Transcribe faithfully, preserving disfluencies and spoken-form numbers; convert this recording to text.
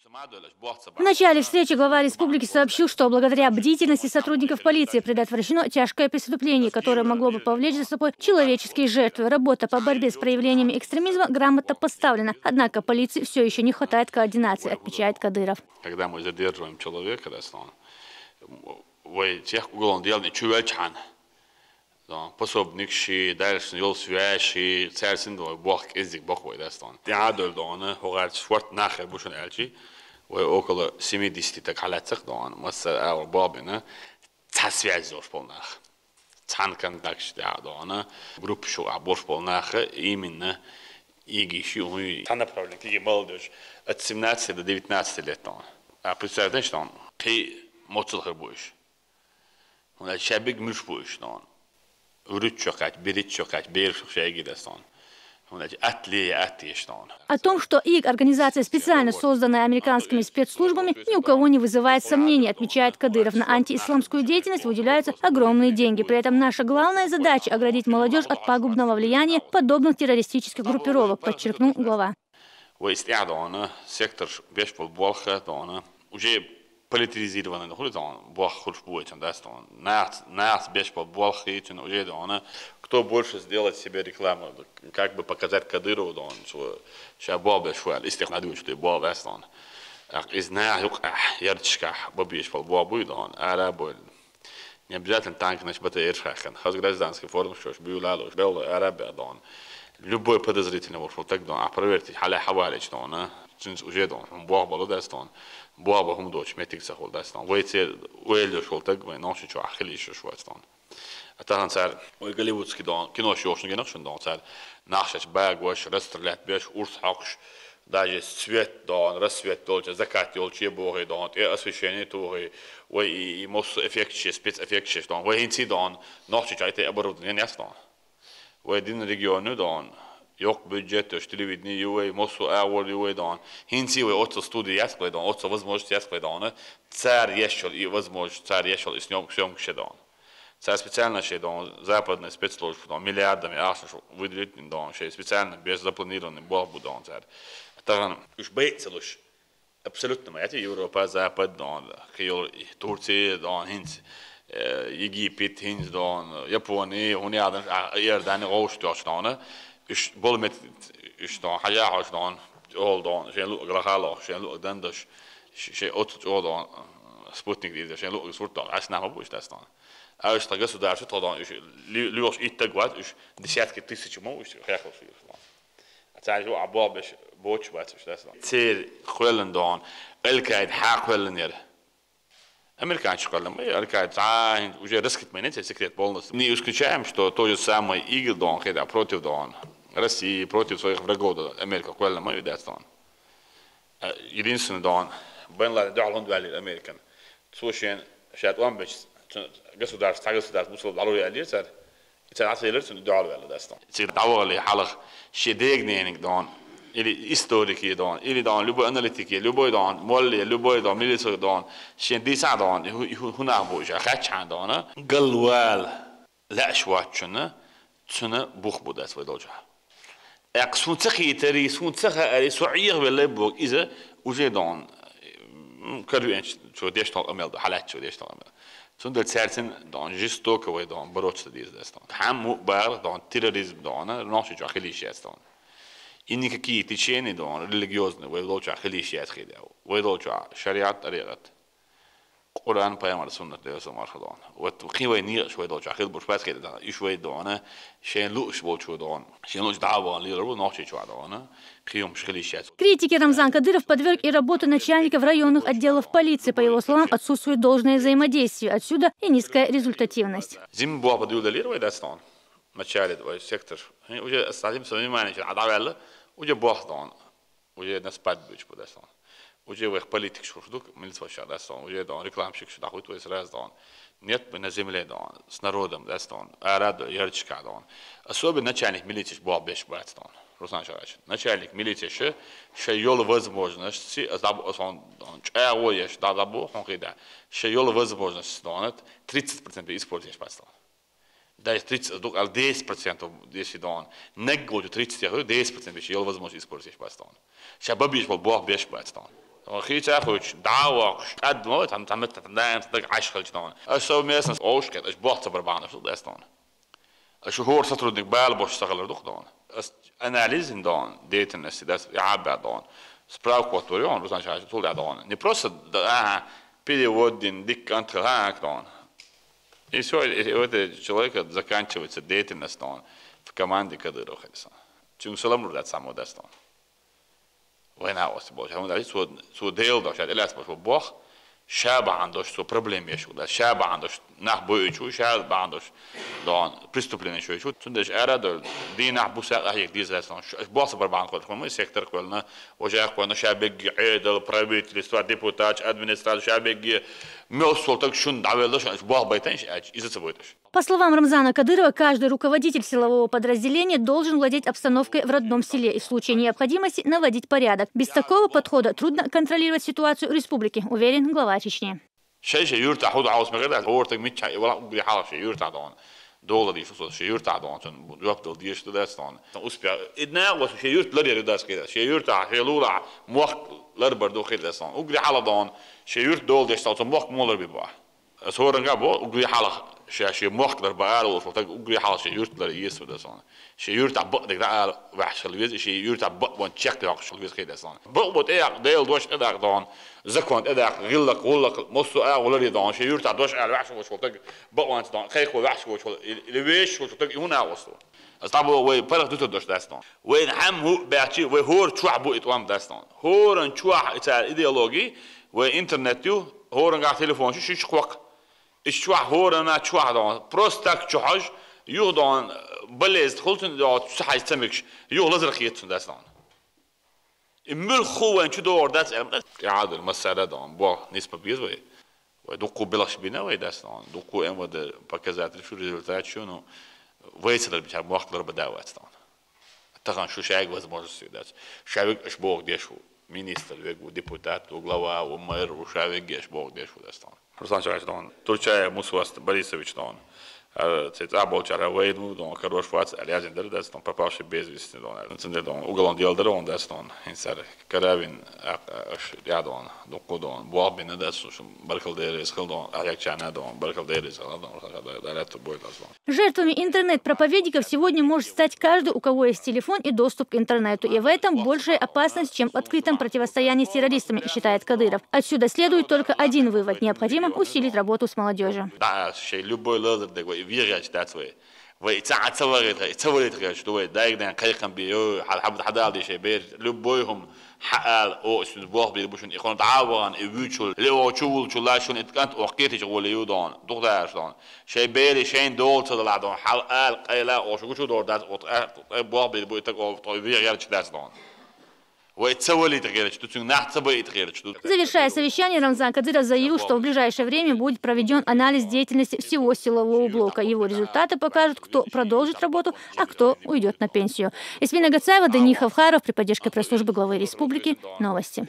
В начале встречи глава республики сообщил, что благодаря бдительности сотрудников полиции предотвращено тяжкое преступление, которое могло бы повлечь за собой человеческие жертвы. Работа по борьбе с проявлениями экстремизма грамотно поставлена, однако полиции все еще не хватает координации, отмечает Кадыров. Когда мы задерживаем человека, да, что он, вай тех уголовное дело не чувачхан. Пособник ши, дальше йол связь ши, царь син дой бох кэздик бох вай, да, что он. Тяадоль дона, хогарч форт нахе бушен эльчи. Вай около семидесяти так халацах дона, масса аур бобина. Ца связь зош полнах. Цан контакт да дона, группа шу а бош полнах, именно иги ши уй. Та направление, киги молодежь от семнадцати до девятнадцати лет дона. А представь, да, что он, кей моцул хабуш. Он шабиг мюш буш дона. Уруччо кать, бириччо кать, бер шух шайги да сон. Он атли атиш дона. О том, что ИГ — организация, специально созданная американскими спецслужбами, ни у кого не вызывает сомнений, отмечает Кадыров. На антиисламскую деятельность выделяются огромные деньги. При этом наша главная задача — оградить молодежь от пагубного влияния подобных террористических группировок, подчеркнул глава. Вай истя дона, сектор беш бол болха дона. Уже политизированный да хули дона, бох хурш буйчан да дона. Нас, нас беш бол болхи чун уже дона. Кто больше сделать себе рекламу, как бы показать Кадырову дона, что ща бобе шваль, истих надует, что бобе дона. Ах, из на юк, ах, ярчка, бобе шваль бобуй дона, арабой. Не обязательно танк, значит, бата эршахен. Хаз гражданский форма, что ж, бюлалуш, белый, арабе дона. Любой подозрительный вошел так дона, а проверьте, халя хавалич дона. Цинс уже дона, бог балу да дона. Бог бахум доч, метик сахул да дона. Вейце, уэльдо шел так, вей ноши чуа, хили шо шуа дона. А тахан цар, ой, голливудский дона, кино шо шо генах шон дона цар. Нахшач баг ваш, расстрелять беш, урс хакш, даже свет дона, рассвет долча, закат йолча, богы дона, э, освещение тугы, ой, и, и мос эффект ше, спецэффект ше дона, ой, хинци дона, нохчи чай те оборудование яс дона. Ой, дин регионы дона, йок бюджет, то телевидение ювей, мосу аур ювей дона, хинци ой, отца студия яс клей дона, отца возможность яс клей дона, цар ешел и возможность, цар ешел и съемка, съемка ше дона. Цар специально ше дон, западный спецслужб дон, миллиардами ахшаш выделить дон, ше специально без запланированный бог будон цар. Тахан уж бейцелуш абсолютно ма яти Европа, Запад дон, Киол, Турция дон, хинц, э, Египет хинц дон, Япония, хунядын, а, Иордания, гоуш тёч дон. Уж болмет, уж дон, хаяхош дон, ол дон, шен лу грахало, шен лу дандаш, ше от чо дон, спутник диза, шен лу сурт дон, ас нама буш дас дон. А уж та государство тодон, уж лю-, лёш иттагват, уж десятки тысяч мо, уж хаяхош. А царь жо або беш боч бат уж дас дон. Цер хуэлэн дон, Аль-Каид ха хуэлэн ер. Американцы хуэлэн, мы Аль-Каид, а, уже раскрыт мэнэ, цер секрет полностью. Не исключаем, что то же самое игл дон, хеда против дон. России, против своих врагов дон. Америка хуэлэн, мы дас дон. Единственный дон, Бен Ладен дон, он вали Американ. Слушай, щас он беш, государство, государство, бусул балу я лир цар. Цар аса лир цун дон вали дас дон. Цир давали халах, шедегненик дон. Или историки дон, или дон, любой аналитики, любой дон, молли, любой дон, милицию дон, шен диса дон, ху-, ху-, хунах бу, ша, хачан дон, а? Галвал, лаш вачуна, цуна бух будас вай долча. Ак сунца хитари, сунца хари, суиях веле бог, иза уже дон. Карвенч, чо деш тол амел, халат чо деш тол амел. Цундал церцин дон, жестоко вай дон, бороться диз дас дон. Хаму бар дон, терроризм дон, ноши чо хилиш яс дон. И никакие течения дон, религиозные, вай долча хилиш яс хида. Вай долча шариат, тарикат. Къуран, пайгамбар суннат леса марха дон. Вот хивай ниеш вай долча хил буш пас хида. Иш вай дон, шен луш болчу дон. Шен луш даван лир бу ноши чуа дон. Хиюм шхилиш яс. Критике Рамзан Кадыров подверг и работу начальников районных отделов полиции. По его словам, отсутствует должное взаимодействие. Отсюда и низкая результативность. Зим бу апа дюлда лир вай дас дон. Начале вай сектор. Уже стадим со внимание, а давала, уже бох дон. Уже на спад бич по дас дон. Уже вай политик шурдук, милиция ша дас дон. Уже дон, рекламщик ша дахует вай сразу дон. Нет бы на земле дон, с народом дас дон. Арада ярчка дон. Особенно начальник милиции бо беш бат дон. Руслан Шарач. Начальник милиции ше, ше йол возможность, си, а заб-, а сон дон. Ча вой еш, да, забу, хон хида. Ше йол возможность дон, тридцать процентов используешь пас дон. Даже тридцать, а док, ал десять процентов, если дон. Нег году тридцать, я говорю, десять процентов ещё йол возможность используешь пас дон. Ша бабиш бол бох беш бат дон. Хийцахуч, дӀавахуш, кӀадмо, там, там, там, там, там, даг Ӏаш хилча дона. Аш совместно, оуш кет, аш бохца бар баханаш, дас дона. Аш хор сотрудник бал бош сахалар дух дона. Аш анализ дона, деятельности, дас, я ба дона. Справку вот варион, Руслан Шагач, тул я дона. Не просто, да, ага, перевод дин, дик антхал, ха, дона. И всё, и у этого человека заканчивается деятельность, дона, в команде Кадырова, Хасан. Чун салам рудат само дас дона. Вайна оси болча. Хьамда цо, цо дел дош, эляс бош бох. Ша баан дош, цо проблем еш, да. Ша баан дош, нах бойчу, ша баан дош, дон, преступление шойчу. Цундеш ара дол, динах буса ахик дизрас, дон. Бох са барбан кот, мы сектор колна, ожа колна, ша беги, эдал, правительство, депутат, администрация, ша беги, мёс сол так шун давел дош, бох байтан, из-за цо бойташ. По словам Рамзана Кадырова, каждый руководитель силового подразделения должен владеть обстановкой в родном селе и в случае необходимости наводить порядок. Без такого подхода трудно контролировать ситуацию в республике, уверен глава Чечни. Шей шей юрта худ хаус мегар да, ортак мича, и вала угри халах шей юрта дон. Дола диш, шей юрта дон, сон жоп дол диш, да дон. Успех. Идна гос шей юрт лар яри дас кида. Шей юрта, шей лула, мох лар бар до кида сон. Угри халах дон, шей юрт дол диш, сон мох молар би ба. Соранга бо, угри халах, ше, ше мохтар баар, ол так угри халах ше юртлар иесу да сон. Ше юрт аб дег да вахшал вез, ше юрт аб вон чек да вахшал вез кида сон. Бо бо те як дел дош эдак дон, закон эдак, гиллак, гуллак, мосу а гулари дон, ше юрт дош ал вахшал вошол так, бо вон дон, кайху вахшал вошол, или веш вошол так, и уна вошол. Аз табу вай парах дутар дош дас дон. Вай хам ху бахчи, вай хор чуах бу ит вам дас дон. Хоран чуах ицар идеологи, вай интернет ю, хоран гах телефон шу шиш хвак. Иш чуах хорана чуах дон. Просто так чухаж, ю дон, балез хултун дон, сахай цамикш, ю лазар хиетсун дас дон. И мюл ху ван чу дор дас элм дас. Яадыр масара дон, бо, ниспа биз вай. Вай дукку белахш бина вай дас дон. Дукку эм вада показатель шу результат шу, ну, вай садар бичар мохтлар бада вац дон. Тахан шу шаг возможность дас. Шавик аш бог дешу. Министр вегу, депутат, у глава, у мэр, у шавик аш бог дешу дас дон. Руслан Шагач дон. Турчая Мусваст Борисович дон. Цец аболчара вайну дон, хорош вац, алязин дер дас дон, пропавший без вести дон. Цендер дон, уголовное дело дер он дас дон. Инсар каравин, аш я дон, дукку дон. Буабина дас, шум, баркал дерес хал дон, аяк чана дон, баркал дерес хал дон, далят бой дас дон. Жертвами интернет-проповедников сегодня может стать каждый, у кого есть телефон и доступ к интернету. И в этом большая опасность, чем в открытом противостоянии с террористами, считает Кадыров. Отсюда следует только один вывод: необходимо усилить работу с молодежью. Да, шей любой лазер дегвай виргач дацвай. Вай ца ца варит, ца варит гач, ду вай дайгдан кайкам би, ё, хал хабд хадал ди шей бер, любой хум хаал о сюз бох би бушун ихон даван и вучул, ле о чувул чула шун иткант о кити чули ю дон, дугдаш дон. Шей бери шейн дол цадала дон, хал ал кайла о шугучу дор дас от бох би бу итак о то виргач дас дон. Завершая совещание, Рамзан Кадыров заявил, что в ближайшее время будет проведен анализ деятельности всего силового блока. Его результаты покажут, кто продолжит работу, а кто уйдет на пенсию. Эсмина Гацаева, Дани Хавхаров, при поддержке пресс-службы главы республики. Новости.